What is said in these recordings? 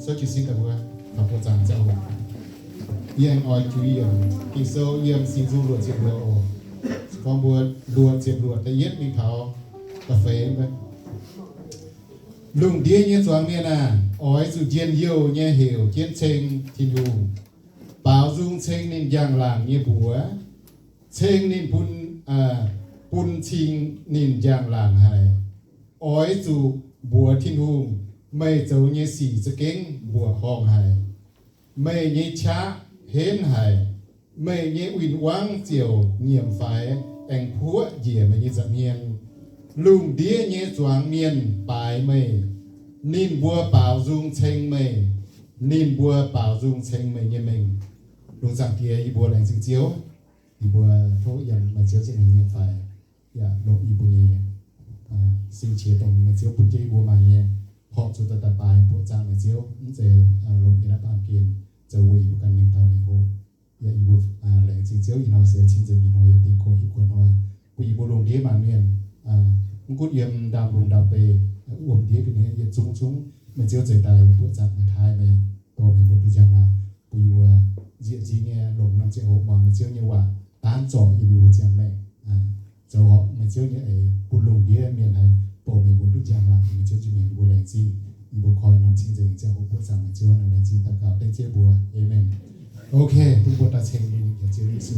Souv jiez sin daaih mbuo taux buoqc zaangc ziangh hoc. Yie aengx oix juix yiemc Ging-Sou yiem Singx Nzung luoqc ziepc luoqc oc. Se gorngv mbuo luoqc ziepc luoqc da'yietv mingh taux da'feix. Lungh ndiev nyei zuangx mienh aah! Oix zuqc njien-youh nyei heuc jienv ceng Tin-Hungh, baaux nzung ceng ninh njang-laangc nyei mbuox, ceng ninh bun, bun cing ninh njang-laangc haic. Oix zuqc mbuox Tin-Hungh, meih zoux nyei sic za'gengh mbuoqc horngh haic. Meih nyei qaqv henv haic. Meih nyei win-wangv ziouc nyiemc faix, aengx puoqv njiec meih nyei nza'hmien. Lungh ndiev nyei zuangx mienh baaix meih. Ninh mbuo baaux nzung ceng meih. Ninh mbuo baaux nzung ceng meih nyei mengh. Lungh zaangc Diex, yie mbuo laengz zingh Ziouv. Yie mbuo tov yiem meih Ziouv zingh nyei faix, yaac longc yie mbuo nyei sin qiex dongh meih Ziouv bun jienv yie mbuo maaih nyei, horpc zuqc daaih daaih baaix buoqc zaangc meih Ziouv, mv zeiz longc yie naaiv baamh gen zoux weic yie mbuo ganh mingh taux mingh hoc. Yaac yie mbuo laengz zingh Ziouv ih hnoi se cing-nzengc ih hnoi yaac dingh kongx hiuv kuonx hnoi, bun yie mbuo lungh ndiev maanc mienh mv gunv yiem ndaamv-lungh ndaamv-beiv, wuom-ndiev ga'hniev yietc zungv zungv, meih Ziouv zeix daaih buoqc zaangc meih, taaih meih, dorh meih mbuo duqv njang-laangc, bun yie mbuo nzieqc nzingh nyei longc norm ziangh hoc muangx meih Ziouv nyei waac, daanv zorc yie mbuo ziangh maengc, zoux horpc meih Ziouv nyei eix bun lungh ndiev mienh haih dorh meih mbuo duqv njang-laangc. Meih Ziouv za'gengh mbuo laengz zingh, yie mbuo koi norm cing-nzengc ziangh hoc buoqc zaangc meih Ziouv. Laengz zingh daux gaux dengv Ziouv mbuox, aamen. Ok, bun mbuo daaih ceng mbuo nyei Ziouv Yesu.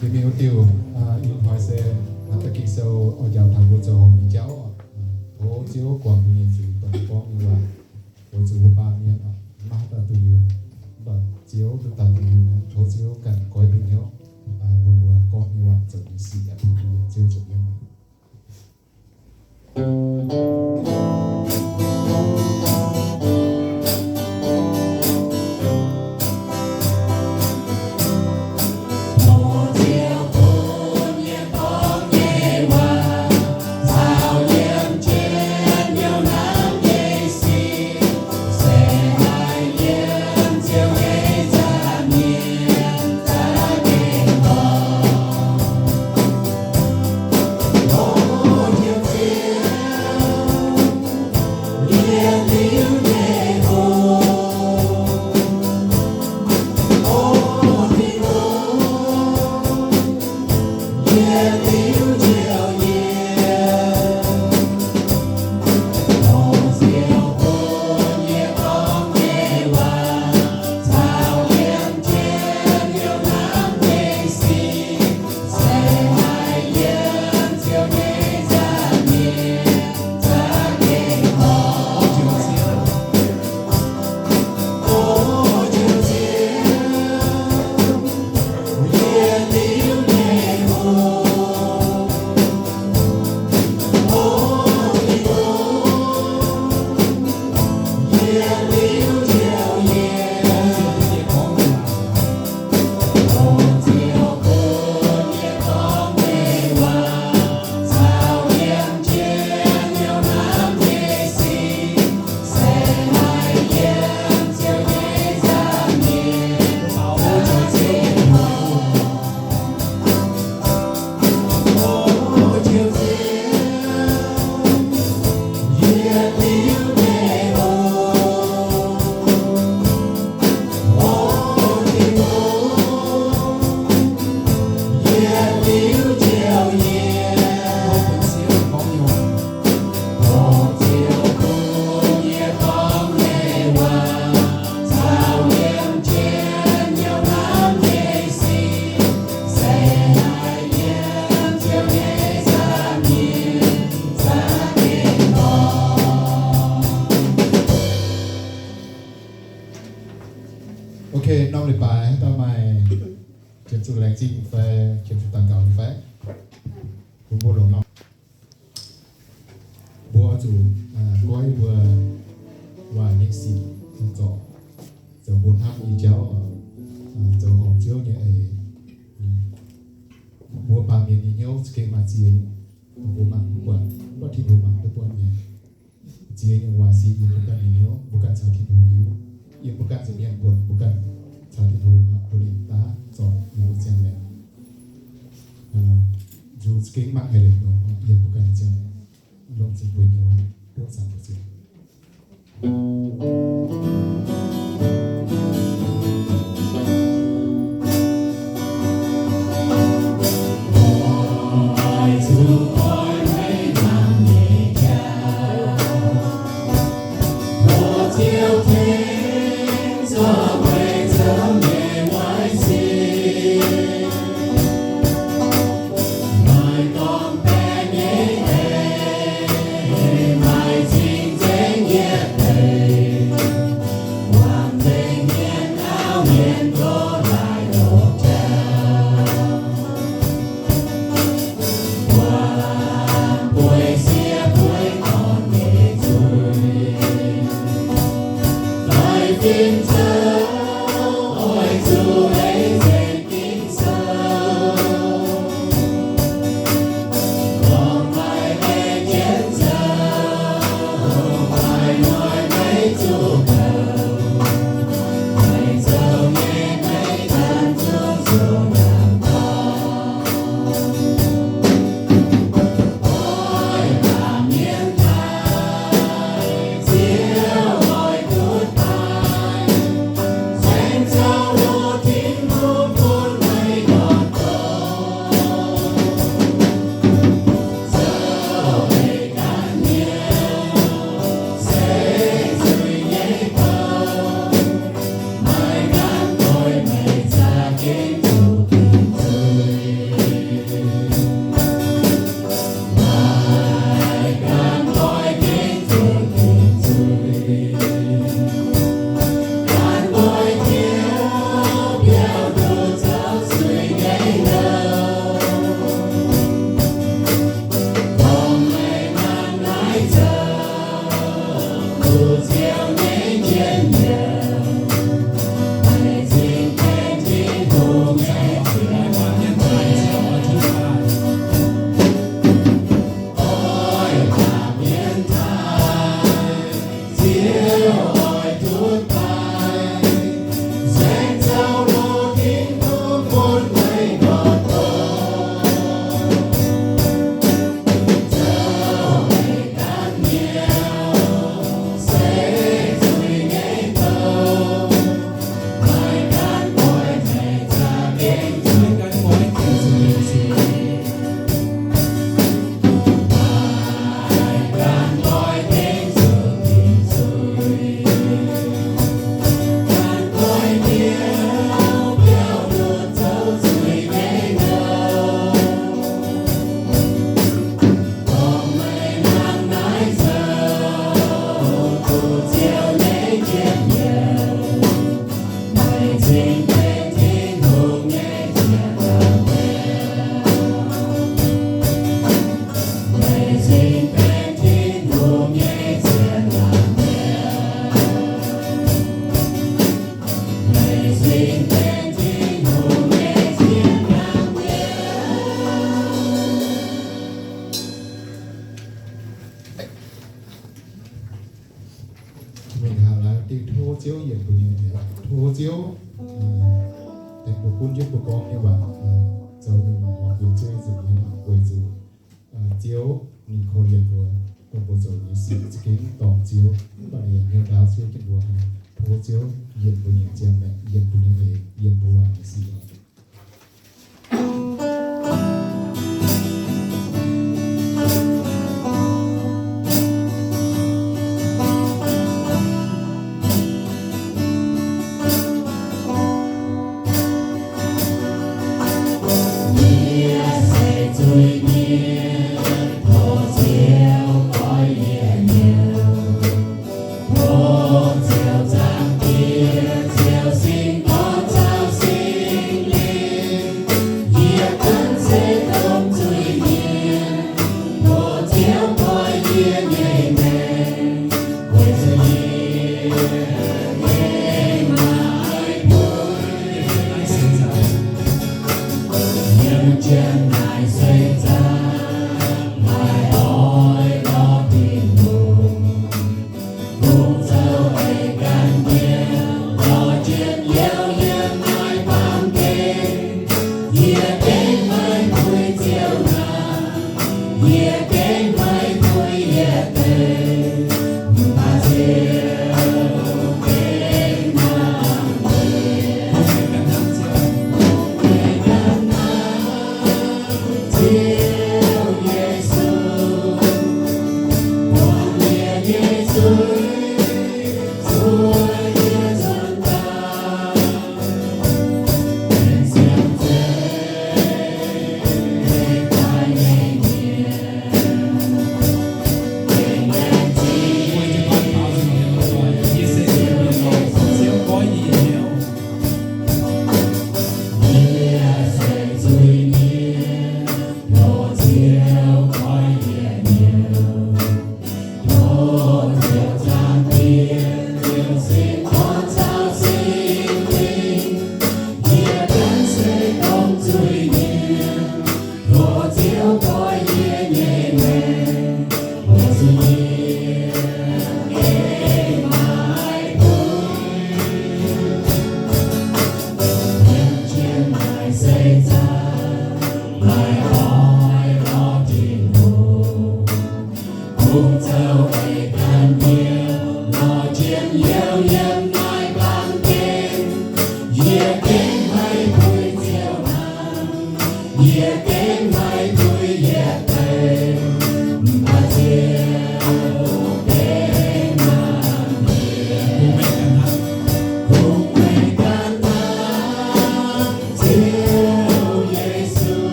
Mienh mienh wuov diuh, ih hnoi se da'ginh sou oix njaaux taux mbuo zoux horpc nyei jauv. Tov Ziouv guangc mbuo nyei zuiz, dongh gorngv nyei waac, weic zuqc mbuo baamh mienh maiv haaix dauh dunh yunh, mv baac Ziouv duqv dauh dunh yunh. Tov Ziouv ganh goiv duqv hnyouv bun mbuo gorngv nyei waac, zoux nyei sic yaac bun Ziouv zoux hnyouv. Ok, norm leiz-baaix daaih maaih qiemx zuqc laengz zingh fai qiemx zuqc daux gaux fai? Bun mbuo longc norm. Mbuo zuqc goiv mbuo waac nyei sic zorc, zoux mbuo hnamv nyei jauv, zoux horpc Ziouv nyei eix. Mbuo baamh mienh nyei hnyouv za'gengh maaih ziex nyungc, mbuo mangc mv buatc, mv baac Tin-Hungh mangc duqv buatc nyei. Ziex nyungc waac sic yiem mbuo ganh nyei hnyouv, mbuo ganh caux Tin-Hungh hiuv. Yiem mbuo ganh zoux mienh buonc, mbuo ganh caux Tin-Hungh bun ninh daav zorc yiem mbuo ziangh maengc. Nzung za'gengh mangc haic leiz nor, yiem mbuo ganh ziangh maengc, longc zinh mbuo hnyouv duqv zaangc mbuo Ziouv. Mingh haaix lai dingh tov Ziouv yienc mbuo nyei, tov Ziouv, aengx mbuo gunv jienv mbuo gorngv nyei waac, zoux mingh horpc Tin-Hungh Ziouv nza'hmien weic zuqc Ziouv ninh korv-lienh mbuo, dongh mbuo zoux nyei sic za'gengh dorngc Ziouv, mv baac ninh yaac hnyouv ndaauv Ziouv jienv mbuo. Tov Ziouv yienc mbuo nyei ziangh maengc, yienc mbuo nyei eix, yienc mbuo waac nyei sic oc. Yie se zuiz-mienh, tov Ziouv goiv yie nyei. Tov Ziouv Zaangc Diex, Ziouv Singx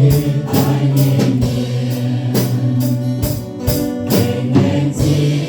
daaih nyei mienh, gengh laengz zingh